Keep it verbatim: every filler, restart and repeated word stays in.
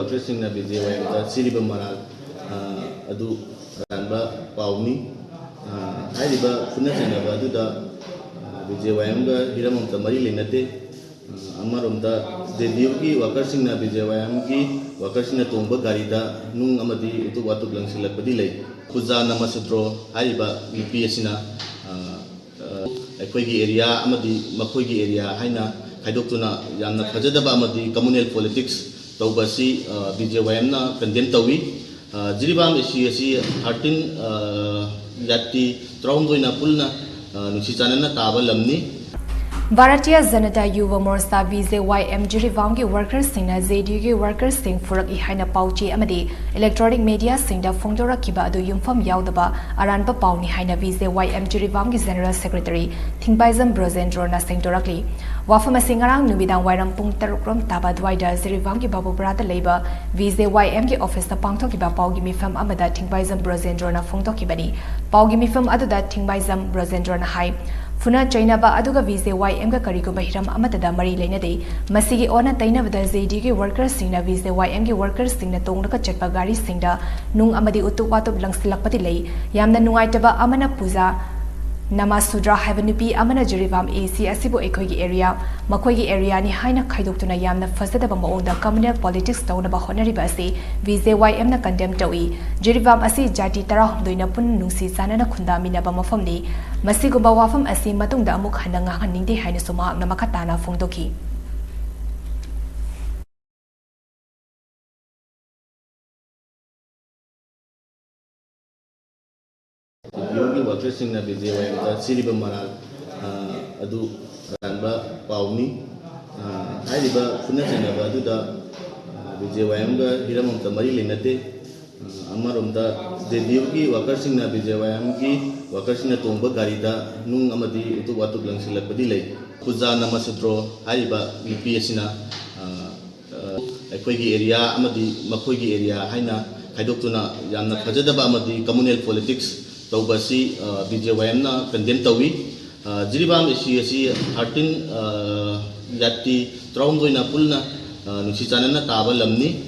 ꯋꯥꯀꯔꯁꯤꯡꯅ B J ꯋꯥꯏ ꯑꯦꯝꯗ ꯁꯤꯔꯤꯕ ꯃꯔꯥꯜ, ꯑ, ꯑꯗꯨ ꯑꯔꯥꯟꯕ ꯄꯥꯎꯅꯤ꯫ ꯑ, ꯍꯥꯏꯔꯤꯕ ꯐꯨꯅ ꯆꯩꯅꯕ ꯑꯗꯨꯗ, ꯑ, ꯕꯤ ꯖꯦ ꯋꯥꯏ ꯑꯦꯝꯒ ꯍꯤꯔꯝ ꯑꯃꯠꯇ ꯃꯔꯤ ꯂꯩꯅꯗꯦ꯫ ꯑ, ꯑꯃꯔꯣꯝꯗ ꯖꯦ ꯗꯤ ꯌꯨꯒꯤ ꯋꯥꯀꯔꯁꯤꯡꯅ ꯕꯤ ꯖꯦ ꯋꯥꯏ ꯑꯦꯝꯒꯤ ꯋꯥꯀꯔꯁꯤꯡꯅ ꯇꯣꯡꯕ ꯒꯥꯔꯤꯗ ꯅꯨꯡ ꯑꯃꯗꯤ ꯎꯇꯨꯞ ꯋꯥꯇꯨꯞ ꯂꯪꯁꯤꯜꯂꯛꯄꯗꯤ ꯂꯩ꯫ ꯄꯨꯖꯥ ꯅꯃꯁꯨꯗ꯭ꯔꯣ ꯍꯥꯏꯔꯤꯕ ꯅꯨꯄꯤ ꯑꯁꯤꯅ, ꯑ, ꯑ, ꯑꯩꯈꯣꯏꯒꯤ ꯑꯦꯔꯤꯌꯥ ꯑꯃꯗꯤ ꯃꯈꯣꯏꯒꯤ ꯑꯦꯔꯤꯌꯥ ꯍꯥꯏꯅ ꯈꯥꯏꯗꯣꯛꯇꯨꯅ ꯌꯥꯝꯅ ꯐꯖꯗꯕ ꯑꯃꯗꯤ communal politics ꯇꯧꯕ ꯑꯁꯤ, ꯑ, ꯕꯤ ꯖꯦ ꯋꯥꯏ ꯑꯦꯝꯅ condemn ꯇꯧꯏ꯫ ꯑ, ꯖꯤꯔꯤꯕꯥꯝ ꯑꯦ ꯁꯤ ꯑꯁꯤ thirteen, ꯑ, ꯖꯥꯇꯤ ꯇꯔꯥꯍꯨꯝꯗꯣꯏꯅ ꯄꯨꯟꯅ, ꯑ, ꯅꯨꯡꯁꯤ ꯆꯥꯟꯅꯅ ꯇꯥꯕ ꯂꯝꯅꯤ꯫ ꯚꯥꯔꯇꯤꯌ ꯖꯅꯇꯥ ꯌꯨꯚ ꯃꯣꯔꯆꯥ, ꯚꯤ ꯖꯦ ꯋꯥꯏ ꯑꯦꯝ, ꯖꯤꯔꯤꯕꯥꯝꯒꯤ ꯋꯥꯔꯀꯔꯁꯤꯡꯅ ꯖꯦ ꯗꯤ ꯌꯨꯒꯤ ꯋꯥꯔꯀꯔꯁꯤꯡ ꯐꯨꯔꯛꯏ ꯍꯥꯏꯅ ꯄꯥꯎꯆꯦ ꯑꯃꯗꯤ ꯏꯂꯦꯛꯇ꯭ꯔꯣꯅꯤꯛ ꯃꯦꯗꯤꯌꯥꯁꯤꯡꯗ ꯐꯣꯡꯗꯣꯔꯛꯈꯤꯕ ꯑꯗꯨ ꯌꯨꯝꯐꯝ ꯌꯥꯎꯗꯕ ꯑꯔꯥꯟꯕ ꯄꯥꯎꯅꯤ ꯍꯥꯏꯅ ꯚꯤ ꯖꯦ ꯋꯥꯏ ꯑꯦꯝ ꯖꯤꯔꯤꯕꯥꯝꯒꯤ ꯖꯦꯅꯔꯦꯜ ꯁꯦꯀ꯭ꯔꯦꯇꯔꯤ ꯊꯤꯡꯕꯥꯏꯖꯝ ꯕ꯭ꯔꯣꯖꯦꯟꯗ꯭ꯔꯣꯅ ꯁꯦꯡꯗꯣꯔꯛꯂꯤ꯫ ꯋꯥꯐꯝ ꯑꯁꯤ ꯉꯔꯥꯡ ꯅꯨꯃꯤꯗꯥꯡ ꯋꯥꯏꯔꯝ ꯄꯨꯡ ꯇꯔꯨꯛ ꯔꯣꯝ ꯇꯥꯕ ꯑꯗꯨꯋꯥꯏꯗ ꯖꯤꯔꯤꯕꯥꯝꯒꯤ ꯕꯥꯕꯨꯄꯨꯔꯥꯗ ꯂꯩꯕ ꯚꯤ ꯖꯦ ꯋꯥꯏ ꯑꯦꯝꯒꯤ ꯑꯣꯐꯤꯁꯇ ꯄꯥꯡꯊꯣꯛꯈꯤꯕ ꯄꯥꯎꯒꯤ ꯃꯤꯐꯝ ꯑꯃꯗ ꯊꯤꯡꯕꯥꯏꯖꯝ ꯕ꯭ꯔꯣꯖꯦꯟꯗ꯭ꯔꯣꯅ ꯐꯣꯡꯗꯣꯛꯈꯤꯕꯅꯤ꯫ ꯄꯥꯎꯒꯤ ꯃꯤꯐꯝ ꯑꯗꯨꯗ ꯊꯤꯡꯕꯥꯏꯖꯝ ꯕ꯭ꯔꯣꯖꯦꯟꯗ꯭ꯔꯣꯅ ꯍꯥꯏ, ꯐꯨꯅ ꯆꯩꯅꯕ ꯑꯗꯨꯒ ꯚꯤ ꯖꯦ ꯋꯥꯏ ꯑꯦꯝꯒ ꯀꯔꯤꯒꯨꯝꯕ ꯍꯤꯔꯝ ꯑꯃꯠꯇꯗ ꯃꯔꯤ ꯂꯩꯅꯗꯦ꯫ ꯃꯁꯤꯒꯤ ꯑꯣꯟꯅ ꯇꯩꯅꯕꯗ ꯖꯦ ꯗꯤ ꯌꯨꯒꯤ ꯋꯥꯔꯀꯔꯁꯤꯡꯅ ꯚꯤ ꯖꯦ ꯋꯥꯏ ꯑꯦꯝꯒꯤ ꯋꯥꯔꯀꯔꯁꯤꯡꯅ ꯇꯣꯡꯂꯒ ꯆꯠꯄ ꯒꯥꯔꯤꯁꯤꯡꯗ ꯅꯨꯡ ꯑꯃꯗꯤ ꯎꯇꯨꯞ ꯋꯥꯇꯨꯞ ꯂꯪꯁꯤꯜꯂꯛꯄꯗꯤ ꯂꯩ꯫ ꯌꯥꯝꯅ ꯅꯨꯡꯉꯥꯏꯇꯕ ꯑꯃꯅ ꯄꯨꯖꯥ ꯅꯃꯥꯁꯨꯗ꯭ꯔꯥ ꯍꯥꯏꯕ ꯅꯨꯄꯤ ꯑꯃꯅ ꯖꯤꯔꯤꯕꯥꯝ ꯑꯦ ꯁꯤ ꯑꯁꯤꯕꯨ ꯑꯩꯈꯣꯏꯒꯤ ꯑꯦꯔꯤꯌꯥ, ꯃꯈꯣꯏꯒꯤ ꯑꯦꯔꯤꯌꯥꯅꯤ ꯍꯥꯏꯅ ꯈꯥꯏꯗꯣꯛꯇꯨꯅ ꯌꯥꯝꯅ ꯐꯖꯗꯕ ꯃꯑꯣꯡꯗ communal politics ꯇꯧꯅꯕ ꯍꯣꯠꯅꯔꯤꯕ ꯑꯁꯤ ꯚꯤ ꯖꯦ ꯋꯥꯏ ꯑꯦꯝꯅ condemn ꯇꯧꯏ꯫ ꯖꯤꯔꯤꯕꯥꯝ ꯑꯁꯤ ꯖꯥꯇꯤ ꯇꯔꯥꯍꯨꯝꯗꯣꯏꯅ ꯄꯨꯟꯅ ꯅꯨꯡꯁꯤ ꯆꯥꯟꯅꯅ ꯈꯨꯟꯗꯥꯃꯤꯟꯅꯕ ꯃꯐꯝꯅꯤ꯫ ꯃꯁꯤꯒꯨꯝꯕ ꯋꯥꯐꯝ ꯑꯁꯤ ꯃꯇꯨꯡꯗ ꯑꯃꯨꯛ ꯍꯟꯅ ꯉꯥꯡꯍꯟꯅꯤꯡꯗꯦ ꯍꯥꯏꯅꯁꯨ ꯃꯍꯥꯛꯅ ꯃꯈꯥ ꯇꯥꯅ ꯐꯣꯡꯗꯣꯛꯈꯤ꯫ ꯕꯤ ꯖꯦ ꯌꯨꯒꯤ ꯋꯥꯀꯔꯁꯤꯡꯅ ꯕꯤ ꯖꯦ ꯋꯥꯏ ꯑꯦꯝꯗ ꯁꯤꯔꯤꯕ ꯃꯔꯥꯜ, ꯑ, ꯑꯗꯨ ꯑꯔꯥꯟꯕ ꯄꯥꯎꯅꯤ꯫ ꯑ, ꯍꯥꯏꯔꯤꯕ ꯐꯨꯅ ꯆꯩꯅꯕ ꯑꯗꯨꯗ, ꯑ, ꯕꯤ ꯖꯦ ꯋꯥꯏ ꯑꯦꯝꯒ ꯍꯤꯔꯝ ꯑꯃꯠꯇ ꯃꯔꯤ ꯂꯩꯅꯗꯦ꯫ ꯑ, ꯑꯃꯔꯣꯝꯗ ꯖꯦ ꯗꯤ ꯌꯨꯒꯤ ꯋꯥꯀꯔꯁꯤꯡꯅ ꯕꯤ ꯖꯦ ꯋꯥꯏ ꯑꯦꯝꯒꯤ ꯋꯥꯀꯔꯁꯤꯡꯅ ꯇꯣꯡꯕ ꯒꯥꯔꯤꯗ ꯅꯨꯡ ꯑꯃꯗꯤ ꯎꯇꯨꯞ ꯋꯥꯇꯨꯞ ꯂꯪꯁꯤꯜꯂꯛꯄꯗꯤ ꯂꯩ꯫ ꯄꯨꯖꯥ ꯅꯃꯁꯨꯗ꯭ꯔꯣ ꯍꯥꯏꯔꯤꯕ ꯅꯨꯄꯤ ꯑꯁꯤꯅ, ꯑ, ꯑ, ꯑꯩꯈꯣꯏꯒꯤ ꯑꯦꯔꯤꯌꯥ ꯑꯃꯗꯤ ꯃꯈꯣꯏꯒꯤ ꯑꯦꯔꯤꯌꯥ ꯍꯥꯏꯅ ꯈꯥꯏꯗꯣꯛꯇꯨꯅ ꯌꯥꯝꯅ ꯐꯖꯗꯕ ꯑꯃꯗꯤ communal politics ꯇꯧꯕ ꯑꯁꯤ, ꯑ, ꯕꯤ ꯖꯦ ꯋꯥꯏ ꯑꯦꯝꯅ condemn ꯇꯧꯏ꯫ ꯑ, ꯖꯤꯔꯤꯕꯥꯝ ꯑꯦ ꯁꯤ ꯑꯁꯤ thirteen, ꯑ, ꯖꯥꯇꯤ ꯇꯔꯥꯍꯨꯝꯗꯣꯏꯅ ꯄꯨꯟꯅ, ꯑ, ꯅꯨꯡꯁꯤ ꯆꯥꯟꯅꯅ ꯇꯥꯕ ꯂꯝꯅꯤ꯫